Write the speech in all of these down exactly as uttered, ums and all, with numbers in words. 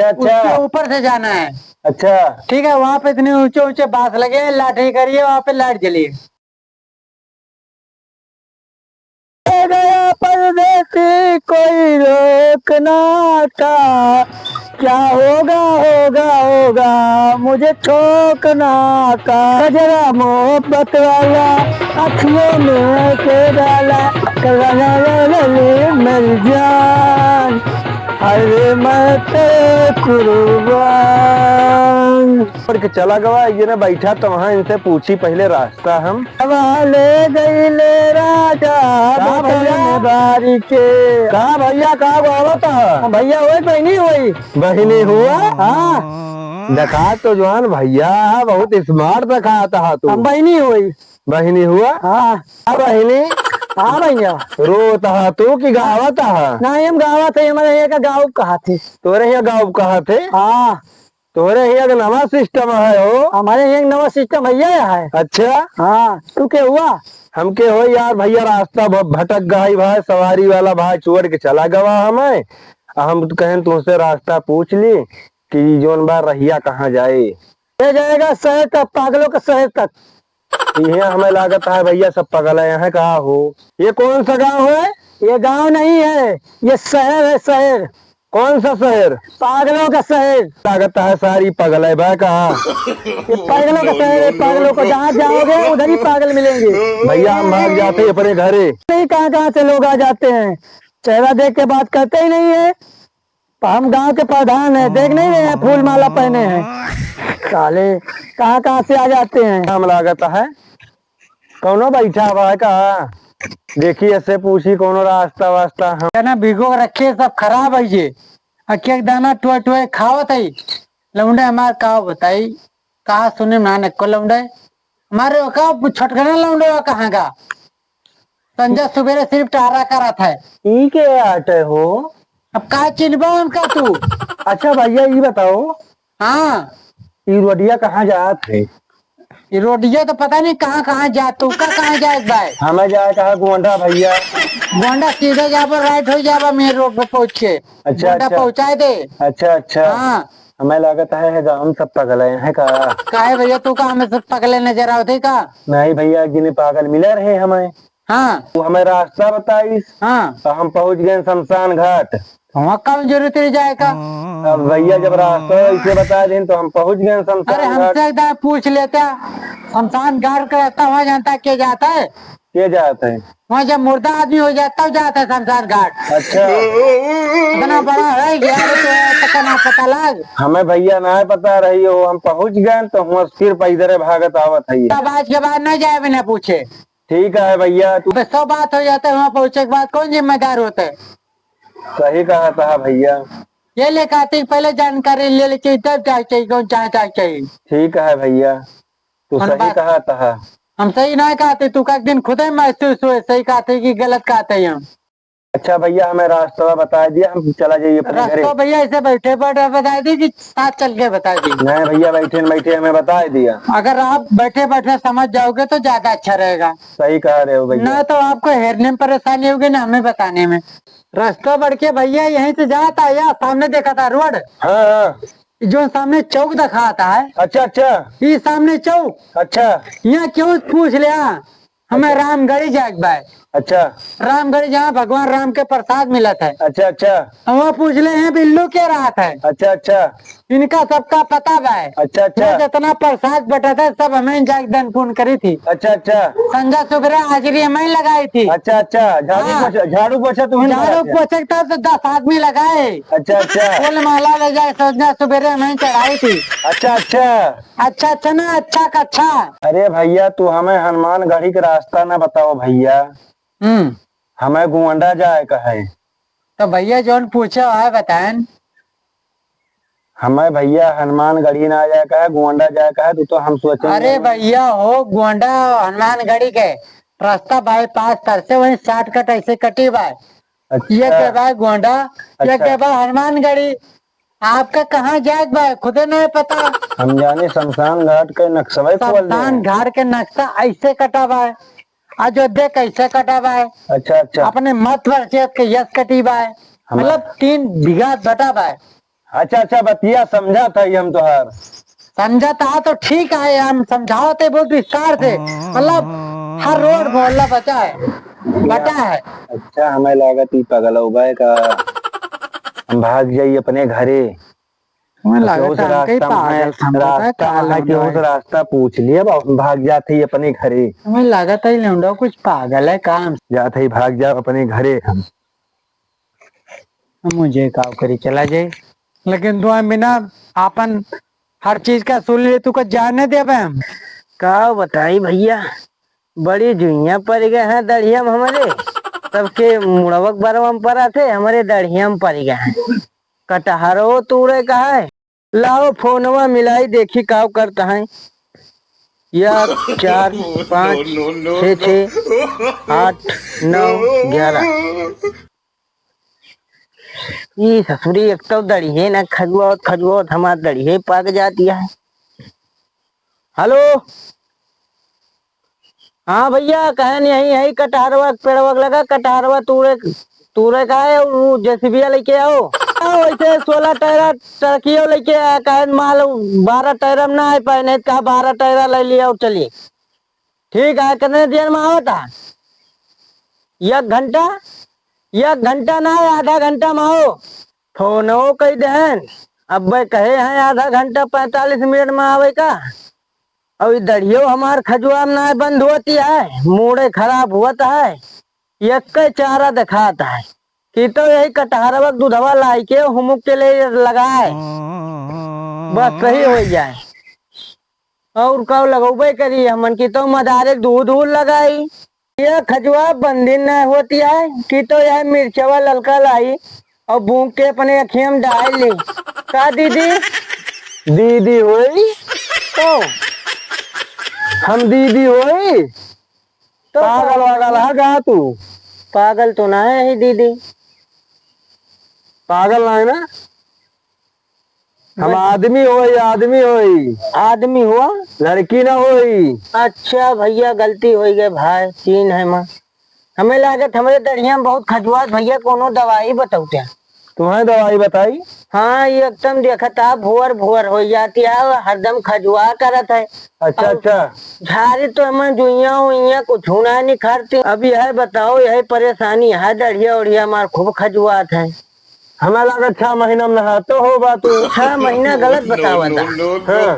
अच्छा। उसके ऊपर से जाना है। अच्छा। ठीक है, वहाँ पे इतने ऊंचे ऊंचे बांस लगे हैं, लाठी करिए, वहाँ पे लाइट जली है। गया परदेसी, कोई रोक ना था, क्या होगा, होगा, होगा, मुझे ठोकना था। जरा मोहब्बत वाला अखियों में के डाला, मेरी जान, अरे मैं तेरे कुर्बान। छोड़ के चला गवा, ये ना बैठा तो वहाँ इनसे पूछी पहले रास्ता हम। हवा ले गई ले राजा, का भैया? बतन बारी के। का भैया, का गावत ह? भैया, वही बहिनी हुई। बहिनी हुआ? हाँ। देखा तो जवान भैया, बहुत smart देखात ह तू। हम बहिनी हुई। बहिनी हुआ? हाँ। का बहिनी? हाँ भैया। रोत ह तू कि गावत ह? नहीं, हम गावत है, हमारे यहाँ का गाँव कहा थे। तोरे यहाँ गाँव कहा थे? हाँ। तोहरे हियाँ एक नवा system है हो। हमारे हियाँ एक नवा system भैया है। अच्छा। हाँ, तू के हुआ? हमके हो यार भैया, रास्ता भ-, भटक गई भाई, सवारी वाला भाई छोड़ के चला गवा हमें। आ हम तो कहें तुमसे रास्ता पूछ ली कि जौन बा रहिया कहाँ जाए। ये जाएगा शहर तक, पागलों के शहर तक। ये हमें लागत है भैया सब पगल है, यहाँ का हो? ये कौन सा गाँव है? ये गाँव नहीं है, ये शहर है, शहर। कौन सा शहर? पागलों का शहर। लागत है सारी पगल है बा का? ये पागलों का शहर है, पागलों को जहाँ जाओगे उधर ही पागल मिलेंगे। भैया हम भाग जाते हैं अपने घरे। नहीं, कहाँ कहाँ से लोग आ जाते हैं, चेहरा देख के बात करते ही नहीं है। हम गांव के प्रधान हैं, देख नहीं रहे हैं फूल माला पहने हैं। साले कहाँ कहाँ से आ जाते हैं। हम लागत है कौनो बैठा हुआ है का? देखी, ऐसे पूछी कौनो रास्ता वास्ता हम। क्या ना भिगो के रखे, सब खराब है ये। अक्के एक दाना टोए टोए खावत है। लौंडे हमार का बताई, का सुने मान को लौंडे। हमारे का छोटकना लौंडे कहाँ का? संझा सुबेरे सिर्फ टहरा करत है। ई के आटे हो? अब का चिन्हबा उनका तू? अच्छा भैया, ई बताओ। हाँ। ई रोडिया कहाँ जात है? ई रोडिया तो पता नहीं कहाँ कहाँ जात, तू का कहाँ जात बा? हमें जाए कहा गोंडा भैया। गोंडा सीधे जाबो, right हो जाबो main road पे पहुँच के। अच्छा, गोंडा अच्छा। पहुँचाए दे। अच्छा, अच्छा। हाँ। हमें लागत है, है गाँव सब पगल है, है का? काहे भैया, तू का हमें सब पगले नजर आवत है का? नहीं भैया, जिन्हें पागल मिला रहे हमें। हाँ। वो हमें रास्ता बताइस। हाँ। तो हम पहुँच गए शमशान घाट। वहाँ कौन जरूरत रह जाए का? अब भैया जब रास्ता ऐसे बता दें तो हम पहुँच गए शमशान अरे घाट। हमसे एक दाए पूछ लेता, शमशान घाट का रास्ता वहाँ जानता है, के जाता है? के जाता है? वहाँ जब मुर्दा आदमी हो जाता है, जाता है शमशान घाट। अच्छा। इतना बड़ा है गया तो पता ना पता लग। हमें भैया ना पता रही हो, हम पहुँच गए तो हम फिर पैदल भागत आवत है। तब आज के बाद नहीं जाए बिना पूछे। ठीक है भैया, तू अबे सौ बात हो जाता है, वहाँ पहुँचे के बाद कौन जिम्मेदार होता है? सही कहा था भैया। ये ले कहते कि पहले जानकारी ले लेके तब जाए चाहिए, कौन चाहे चाहे चाहिए। ठीक है भैया, तू कौन सही बात? कहा था। हम सही ना कहते, तू का एक दिन खुदे महसूस हुए, सही कहते कि गलत कहते हैं हम। अच्छा भैया, हमें रास्ता बता दिया, हम चला जाइए अपने घरे। रास्ता भैया ऐसे बैठे बैठे बता दी कि साथ चल के बता दी। नहीं भैया, बैठे न बैठे हमें बता दिया। अगर आप बैठे बैठे समझ जाओगे तो ज्यादा अच्छा रहेगा। सही कह रहे हो भैया। ना तो आपको हेरने में परेशानी होगी ना हमें बताने में। रास्ता बढ़ के भैया यहीं से जाता है, या सामने देखा था रोड। हाँ, हाँ। जो सामने चौक दिखाता है। अच्छा, अच्छा। ये सामने चौक। अच्छा। यहाँ क्यों पूछ लिया? हमें अच्छा। रामगढ़ी जाए के बा। अच्छा। रामगढ़ी जहाँ भगवान राम के प्रसाद मिलत है। अच्छा, अच्छा। हम वहाँ पूछ ले हैं बिल्लू के रात है। अच्छा, अच्छा। इनका सबका पता बा। अच्छा, अच्छा। यहाँ जितना प्रसाद बटा था सब हमें जाके दान पुण्य करी थी। अच्छा, अच्छा। संझा सुबेरे हाजिरी हमें लगाई थी। अच्छा, अच्छा। झाड़ू हाँ। पोछा, झाड़ू पोछा तुम्हें झाड़ू लगाते हैं। पोछे के तब तो दस आदमी लगाए। अच्छा, अच्छा। फूल माला ले जाए संझा सुबेरे हमें चढ़ाई थी। अच्छा, अच्छा। अच्छा, अच्छा ना, अच्छा का अच्छा। अरे भैया, तू हमें हनुमानगढ़ी के रास्ता ना बताओ भैया। हम्म। हमें गोंडा जाए का है। तो भैया, जौन पूछे है बताएन। हमें भैया, हनुमानगढ़ी ना जाए का है, गोंडा जाए का है, तू तो हम सोचे अरे नहीं। भैया हो, गोंडा हनुमानगढ़ी के रास्ता bypass तर से वहीं shortcut ऐसे कटी बा। अच्छा। ये के बा गोंडा, ये अच्छा। के बा हनुमानगढ़ी। आपका कहाँ जाए के बा, खुदे नहीं पता। हम जाने शमशान घाट के नक्शवे खोल दे। शमशान घाट के नक्शा ऐसे कटा बा, अयोध्या कैसे कटा बा। अच्छा, अच्छा। अपने मत पर से के यस कटी बा। हमारे मतलब तीन बीघा बटा बा। अच्छा, अच्छा, बतिया समझत है हम तोहार। समझत हा तो ठीक है, हम समझावत है बहुत विस्तार से, मतलब हर रोड मोहल्ला बचा है, बटा है। अच्छा, हमें लागत ई पगलौबा है का, हम भाग जाई अपने घरे। हमें अच्छा, लागत उस है, कहीं रास्ता में, पागल समझत है, रास्ता काल में कि उस रास्ता पूछ लिया, अब हम भाग जात ही अपने घरे। हमें लागत है, लौंडा कुछ पागल है काम। जात ही, भाग जाओ अपने घरे हम। मुझे काव करी, चला जाए। लेकिन तू बिना आपन हर चीज का सुन ले, तू का जाने देबे हम। का बताई भैया, बड़ी जुइयां पड़ गए हैं दढ़िया में हमरे, सबके मुड़वक बरवा में पड़ा थे, हमरे दढ़िया में पड़ गए हैं। कटहरो तूरे का है, लाओ फोनवा मिलाई, देखी काव करता है। या चार, पाँच, छः, छः, आठ, नौ, ग्यारह। ई ससुरी, एक तो दढ़िये ना खजुआवत, खजुआवत हमार दढ़िये पाक जाती है। हेलो, हाँ भैया, कहन यही है कटहरवा के पेड़वा के लगा, कटहरवा तूरे, तूरे का है, उ जेसीबिया लेके आओ। आओ, वैसे सोलह टायरा ट्रकियो लेके आया, कहन माल बारह टायरा में ना आ पाए, नहीं तो कहा बारह टायरा ले लिया और चलिए। ठीक है, कितने देर में आवता? एक घंटा? एक घंटा ना, आधा घंटा में आओ। फोनो कई देहन, अब कहे हैं आधा घंटा पैंतालीस मिनट में आवे का। और ई दढ़ियो हमार खजुआ में ना बंद होती है, मूड़े खराब होता है, एक चारा दिखाता है कि तो यही कटहरवा के दूधवा लाई के हुमुक के ले लगाए, बस सही हो जाए। और का लगौबे करी हमन की तो मदारे दूध उध लगाई। ये खजुआ बंदिन न होती है कि तो यह मिर्चवा ललका लाई और भूंग के अपने अखिया में डाल ली। का दीदी? दीदी होई? तो हम दीदी होई? तो पागल वागल है का तू? पागल तो ना है ही दीदी। पागल ना है ना? हम आदमी होई, आदमी होई। आदमी हुआ? लड़की ना होई। अच्छा भैया, गलती होई गए भाई, चीन है माँ। हमें लागत हमरे दढ़िया में बहुत खजुआत भैया, कोनो दवाई बतौते। तुम्हें दवाई बताई? हाँ, ये एकदम देखत आ, भुअर भुअर हो जाती है, हरदम खजुआ करत है। अच्छा, और अच्छा। झारी तो हमें जुइयाँ उइयाँ कुछ ना निखारती। अब यह बताओ, यही परेशानी है, दढ़िया उढ़िया हमार खूब खजुआत है। हमें लगा छह महीना में नहाते हो बा तू। छह महीना गलत बतावत है। हाँ।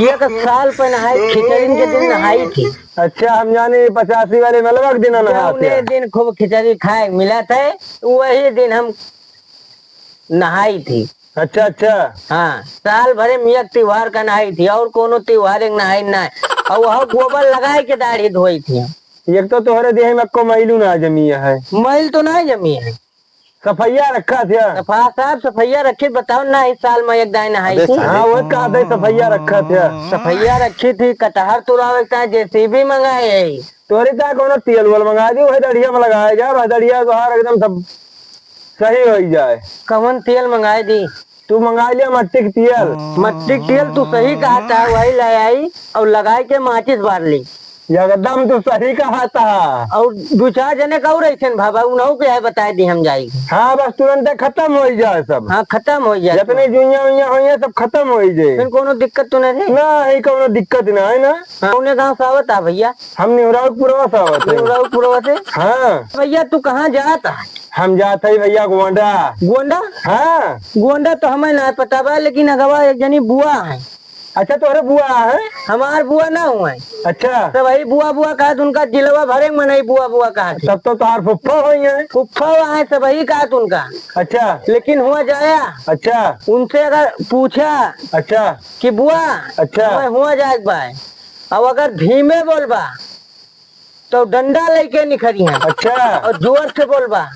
एक साल पे नहाई, खिचड़ी के दिन नहाई थी। अच्छा, हम जाने पचासी वाले मलबा के दिन नहाते जौने हैं। दिन खूब खिचड़ी खाए मिला थे, वही दिन हम नहाई थी। अच्छा, अच्छा। हाँ, साल भरे में एक त्योहार का नहाई थी, और कोनो त्योहार एक नहाई ना। और वह गोबर लगाए के दाढ़ी धोई थी हम। एक तो तोहरे देह में को मैलू ना जमी है। मैल तो ना जमी है। सफैया रखा थे। सफा-, साफ सफैया रखी, बताओ ना, इस साल में एक दाई नहाई अबे थी। साले। हाँ, वो कहा थे, सफैया रखा थे। सफैया रखी थी, कटहर तुड़ावे के जेसीबी मंगाए है। तोरे का कोनो तेल वेल मंगा दी, वही दढ़िया में लगाए जा, वही दढ़िया तोहार एकदम सब सही हो जाए। कौन तेल मंगाए दी? तू मंगा लिया मट्टी के तेल। मट्टी के तेल तू सही कहा था, वही ले आई और लगाए के माचिस बार ली। एकदम तू सही कहा था। और दो चार जने का और ऐसे न भावा, उन्हों के है बताए दी हम जाई। हाँ, बस तुरंत खत्म हो जाए सब। हाँ, खत्म हो जाए। जितने जुइयाँ उइयाँ होइए, सब खत्म हो जाए। फिर कोनो दिक्कत तो नहीं है? ना, ही कोनो दिक्कत ना है ना। हाँ, उन्हें गाँव से आवत आ भैया? हम निहुराऊ पुरवा से आवत है। निहुराऊ पुरवा से? हाँ। भैया, तू कहाँ जात आ? हम जात है भैया गोंडा। गोंडा? हाँ। गोंडा तो हमें ना पता बा, लेकिन अगवा एक जनी बुआ है। अच्छा, तोहरे बुआ है? हमार बुआ ना हुआ है। अच्छा। तो वही बुआ बुआ कहा, उनका जिलवा भरे में नहीं बुआ बुआ कहा थे। तब तो तोहार फुफ्फा होई है। फुफ्फा हुआ है, सब वही कहा उनका। अच्छा। लेकिन हुआ जाया। अच्छा। उनसे अगर पूछा अच्छा। कि बुआ, अच्छा। मैं हुआ जाए के बा, अब अगर धीमे बोलबा, तो डंडा लेके निखरी है। अच्छा। और जोर से बोलबा,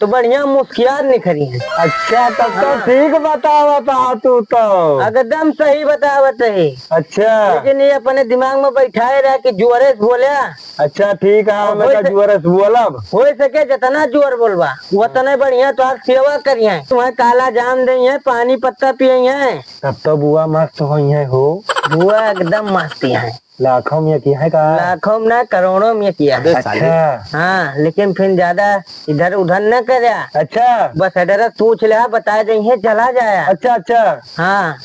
तो बढ़िया मुस्कियात निखरी है। अच्छा, तब तो हाँ। ठीक बतावत हा तू तो। एकदम सही बतावत है। अच्छा। लेकिन ये अपने दिमाग में बैठाए रहा कि जोरे से बोले। अच्छा, ठीक है, और मैं होई का से-, जोरे से बोलब। हो सके जितना जोर बोलबा, उतने बढ़िया तोहार सेवा करिए। तुम्हें काला जाम दे हैं, पानी पत्ता पिए हैं। तब तो बुआ मस्त होई है हो। बुआ एकदम मस्ती है। लाखों में किया है का? लाखों में ना, करोड़ों में किया है। अबे साले। अच्छा। हाँ, लेकिन फिर ज्यादा इधर उधर न करया। अच्छा। बस address पूछ ले, बता देंगे, चला जाया। अच्छा, अच्छा। हाँ,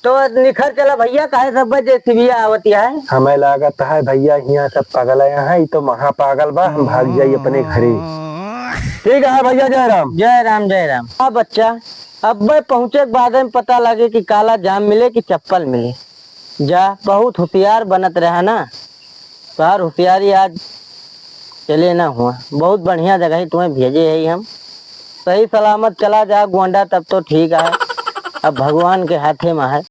तो निखर चला भैया, काहे सब बजे सिविया आवती है? हमें लागत है भैया, हियाँ सब पागल है, यहाँ ई तो महापागल बा, हम भाग जाई अपने घरे। ठीक है भैया, जय राम। जय राम, जय राम। हाँ बच्चा, अब पहुँचे के बाद में पता लगे कि काला जाम मिले कि चप्पल मिले। जा, बहुत होशियार बनत रहा ना, तोहार होशियारी आज चले ना हुआ। बहुत बढ़िया जगह ही तुम्हें भेजे है हम। सही सलामत चला जा गोंडा, तब तो ठीक है, अब भगवान के हाथे में है।